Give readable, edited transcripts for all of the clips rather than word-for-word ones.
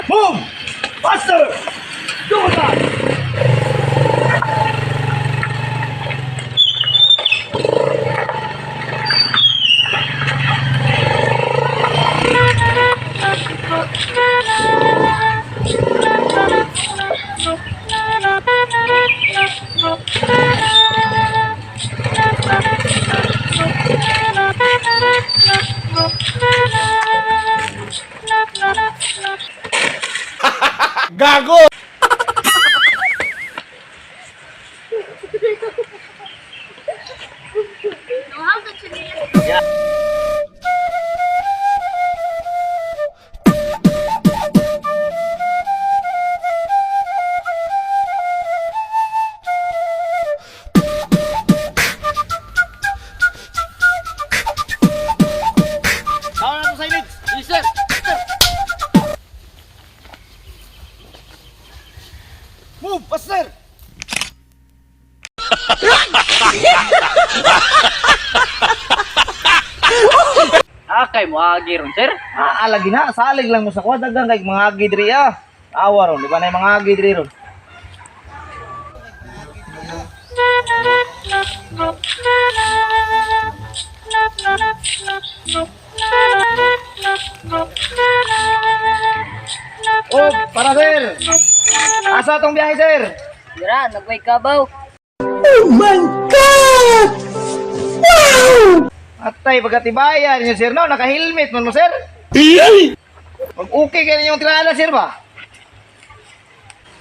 Boom! Faster! Go time! Gago! Tawag na to sa ilits! Yes, sir. Move! Faster! Ah, kay mo agi ron, sir. Ah, lagi na. Salig lang mo sa kuha. Dagang kay mga agi diri ah. Awa ron. Di ba na yung mga agi diri ron? Oh, para sir. Asa tong biyahe, sir? Dira, nagway kabaw. Atay, pagkatibayan niyo, sir. No, naka-helmet man mo, sir. Pag okay kayo ninyong tirada, sir ba?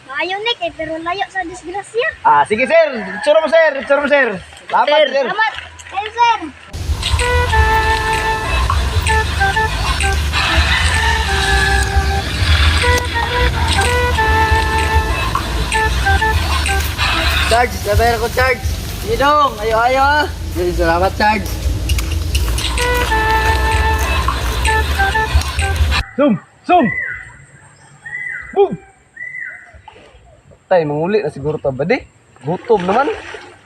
Maayo nik eh, pero layo sa disgrasya. Ah, sige, sir. Tsura mo, sir. Tsura mo, sir. Salamat, sir. Salamat. Kayo, sir. Charge, nabera ko charge. Idong, ayo ayo ah. Sige, salamat charge. Zoom! Zoom! Boom! Tay, manguli na siguro ta ba di? Gutom naman.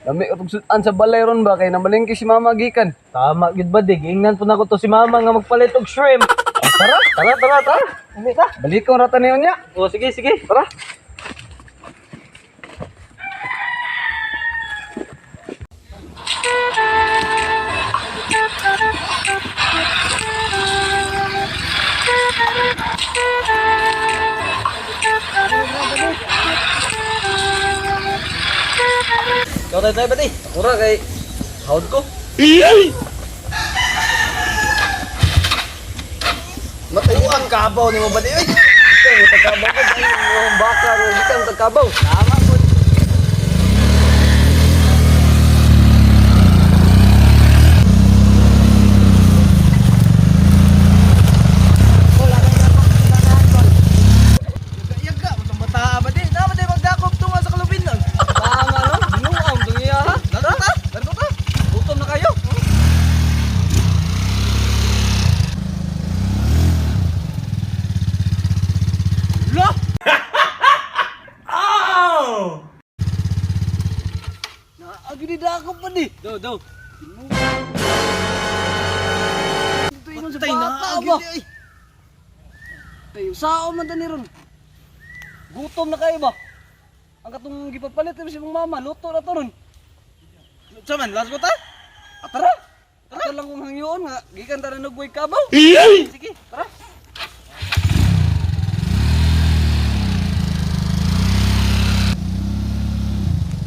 Lami ko sudan sa balay ron ba kay namalingki si mama gikan. Tama gyud ba dig? Ingnan po nako to si mama nga magpalit og shrimp. Ah, tara, tara, tara, tara. Umi ta. Balikon rata niyo niya. O sige, sige. Tara. Ikaw tayo tayo ba di? Ura kay hawd ko. Matayuan kabaw ni mo ba di? Ay! Ikaw mo tagkabaw ko dahil mo baka ro gikan tagkabaw. Tama po. Yaga, matong bata ba di? Dapat di magdakop tunga sa kalubin nun. Tama no? Binuang tungiya ha. Tara, tara, ta. Gutom na kayo. Lo! Naagi di dakop pa di. Do, do. Dito inon sa Patay na, bata agi ba. di, ay. Tayo sao man tani ron. Gutom na kayo ba? Ang katong gipapalit ni si mong mama, luto na to ron. Sa man, last ko ta? Ah, tara. Tara lang kung hangyoon nga gikan ta na nagway kabaw. Sige, tara.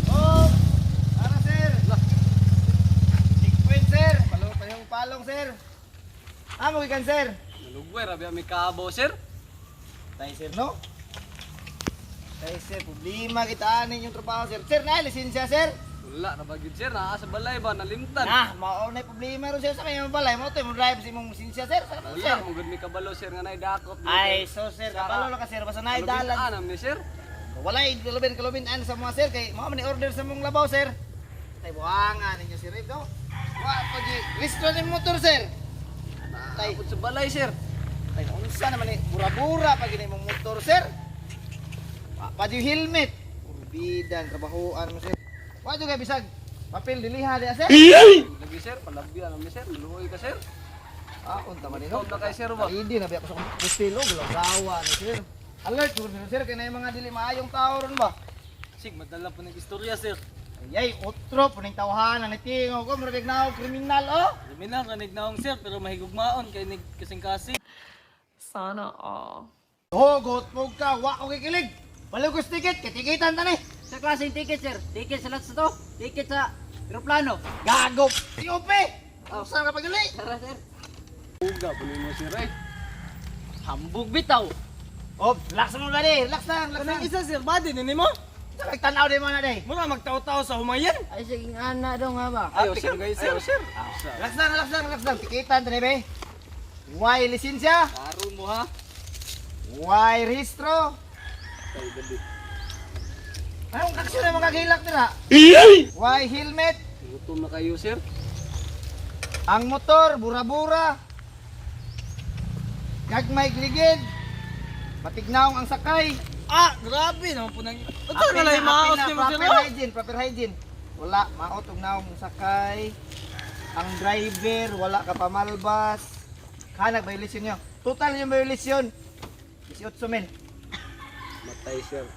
Oh! Tara, sir! Checkpoint, sir! Palong, palong, palong, sir! Ah, mo gikan, sir! Nalugway ra ba may kabaw, sir? Tay, sir, no? Tay, sir, problema kita anin yung trabaho, sir. Sir, na, lisensya, sir! Wala ra ba gyud sir, naa sa balay ba nalimtan. Nah, mao na problema ron, sir, sa may balay mo. Ito, mo drive sa imong lisensya, sir. Sa Wala sir. mo gud may kabalo sir nga naay dakop. Ay, so, sir, kabalo lang ka, sir. Basta na dalan. Anam ni sir. Walay, kalubin, kalubin, ano sa mga sir, kay mga man order sa mong labaw, sir. Tay, buhangan ninyo, sir, ito. Wa, pag restro ni motor, sir. Tay, Takot sa balay sir. tay, unsa naman ni, bura-bura pag ini mong motor, sir. Wa, pa di helmet. Kurbidan, trabahoan mo, sir. Wa, kay bisag. Papel diliha di sir. Lagi sir, palabya na mi sir, maluoy ka sir. Ah, unta man nino. Gutom na kay sir ba? Hindi na biya ko sa kusilo, gawa ni sir. Alert ko ni sir kay na yung mga dili maayong tao ron ba. Sig, madala po ng istorya, sir. Ayay, otro puning tawhanan ni tingo ko murag na kriminal oh. Kriminal kanig naong sir, pero mahigugmaon kay nig kasing-kasing. Sana all. Hugot mo ka, wa ko kikilig. Balugos ticket, kitikitan ta ni. Sa klaseng ticket, sir. Ticket sa lats to. Ticket sa aeroplano. Gago. TOP. Saan ka pagali? Tara, sir. Uga po nimo sir ay. Hambog bitaw. Oh, relax mo ba di? Relax lang, relax lang. Kanang isa sir, body ni mo? Tanaw di mo na di. Mura magtaw-taw sa humayan. Ay, sige nga na daw nga ba? Ayo sir, sir, sir. Relax lang, relax lang, relax lang. Tikitan ta ni be. Why lisensya? Karon mo ha. Why rehistro? Ay gabi. Anong aksyon na mga gilak nila? Why helmet? Gutom na kayo sir. Ang motor, bura-bura. Gagmay ligid. Patignaong ang sakay. Ah, grabe naman po nang. Ito na lang maos ni mo sir. Proper hygiene, proper hygiene. Wala, maot og naong ang sakay. Ang driver, wala ka pamalbas. Kanag violation niyo. Total yung violation. 18 mil. Matay sir.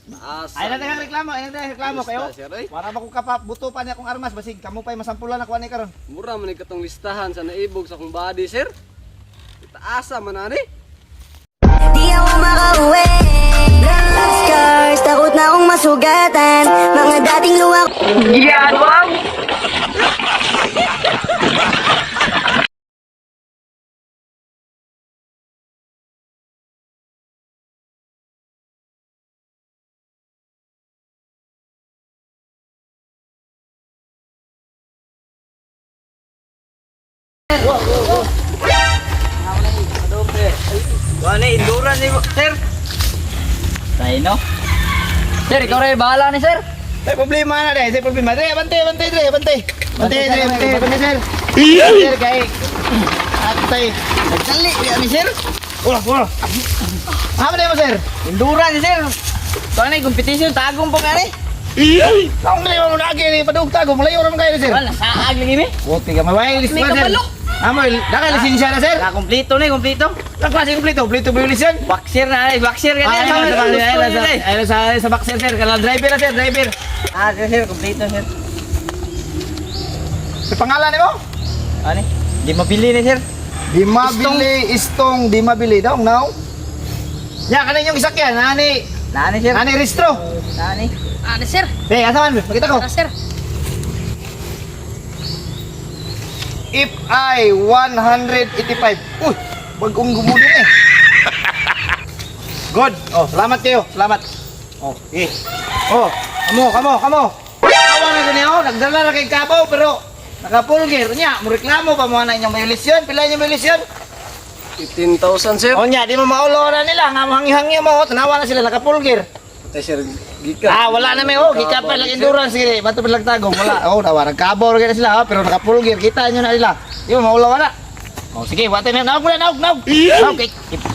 Maasa. Ay na tayo reklamo, ay na tayo reklamo Lista, kayo. sir, ay. Wala ba ko kapa buto pa niya akong armas basig kamo pa'y masampulan ako ani karon. Mura man ni katong listahan sa naibog sa akong body sir. Itaasa man ani. Di ako makauwi. Love scars, takot na akong masugatan. Mga dating luwa Wala, endurance ni sir. Tayo, no? Sir, ikaw rin, bahala ni sir. May problema na dai, may problema. Dre, bante, bante, dre, bante. Bante, dre, bante, bante, sir. Sir, kay Atay. Nagdali ya ni sir. Wala, wala. Hama na mo sir. Endurance ni sir. Ito na, competition, tagong po ka ni. Kaong dali mo na agi ni padug tago, malayo ra man kayo sir. Wala, saag lagi mi. Okay ka maway list May sir. kabalo. Amo, daka lisensya na sir. Ah, kompleto na, kompleto. Ang klase kompleto, kompleto violation. Boxer na, eh, boxer ka Ay, na. ay, sa sa boxer sir, kanang driver na sir, driver. Ah, sir, sir, kompleto sir. Sa pangalan nimo? Ano? Di mabili ni sir. Di mabili istong di mabili daw now. Ya kanin yung isakyan nani. Nani sir? Nani restro. Nani? Ano, sir? Eh, asa man? Pakita ko. Tara, sir. If I 185. Uy, bagong gumulong eh. Good. Oh, salamat kayo. Salamat. Oh, eh. Oh, kamo, kamo, kamo. Awa na ko niyo, nagdala na kay kabaw pero nakapulgir niya, mo reklamo pa mo na inyong violation, pila inyong violation? 15,000 sir. O niya, di mo maulo na nila, nga hangi-hangi mo, tanawa na sila nakapulgir. Matay sir, gikan. Ah, wala na may oh, gikan pa lang endurance sige, bato pa lang tagong, wala. Oh, nawa nagkabor na sila, oh, pero nakapulgir, kita nyo na nila. Di mo maulo wala. Oh, sige, wala na naog na naog naog. Naog,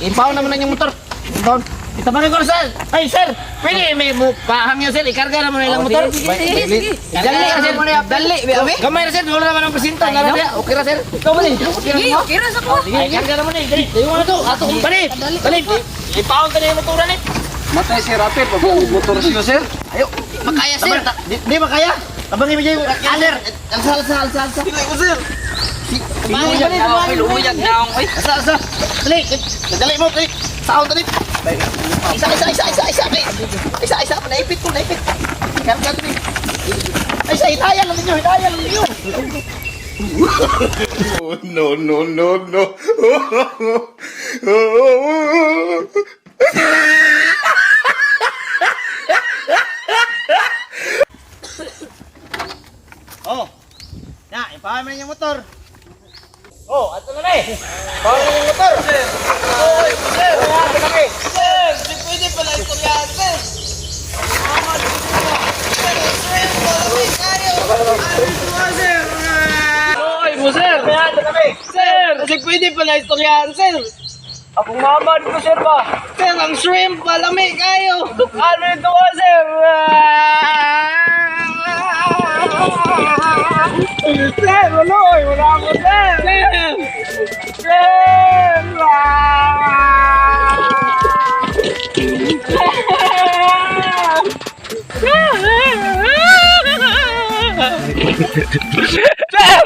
impound na mo na yung motor. Impound. Itabangin ko na sir. Ay, sir, pwede may mo pahangyo sir, ikarga na mo na ilang Oh, motor. sige, sige, sige, sige. Dali ra sir, Dali, be, Gamay ra sir, wala naman ang presinto, na ra Okay ra sir. Ikaw ba ni? Sige, okay ra sa ko. Ay, karga na mo na. Dali, tayo mo na to. Ato kong balik. Balik. Ipaon ka na yung motor ni. Matay sir, apil pag motor siyo sir. Ayo, Makaya sir. Di, di makaya. Tabangin mo dyan. Sir, alsa, alsa, alsa, alsa. Dili ko sir. Balik, balik, balik. Luyag na akong, ay. Alsa, alsa. Dali, dali mo, dali. Saon, dali. Isa, isa, isa, isa, isa. Isa, isa. Naipit ko, naipit. Karga, dali. Ay, isa, hinayan lang ninyo, hinayan lang ninyo. No, no, no, no. Oh. Na, ipahan mo na yung motor. Oh, ato na na eh. Ipahan mo na yung motor. Sir, sir, sir. Sir, di pwede pala istoryahan, sir. Oy, mo sir. Sir, kasi pwede pala istoryahan, sir. Akong mama ko sir ba? Sir, ang shrimp malamig kayo. Ano ito, sir? Sir, wala oy, wala ako, sir. Sir! Sir! Ah! Sir! Sir!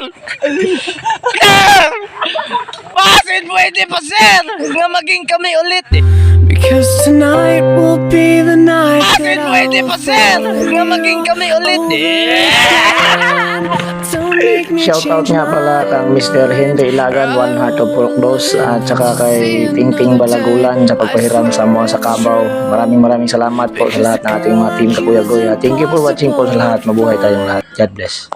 Basin pwede pa, sir! Nga maging kami ulit eh. Because tonight will be the night Basin pwede pa, sir! Nga maging kami ulit eh. Don't make me Shoutout change nga pala my kang Mr. Henry Ilagan, One Heart of Porkdos, at saka kay Tingting Balagulan sa pagpahiram sa mga sa Kabaw. Maraming maraming salamat po sa lahat ng ating mga team Kakuya Goya. Thank you for watching po sa lahat. Mabuhay tayong lahat. God bless.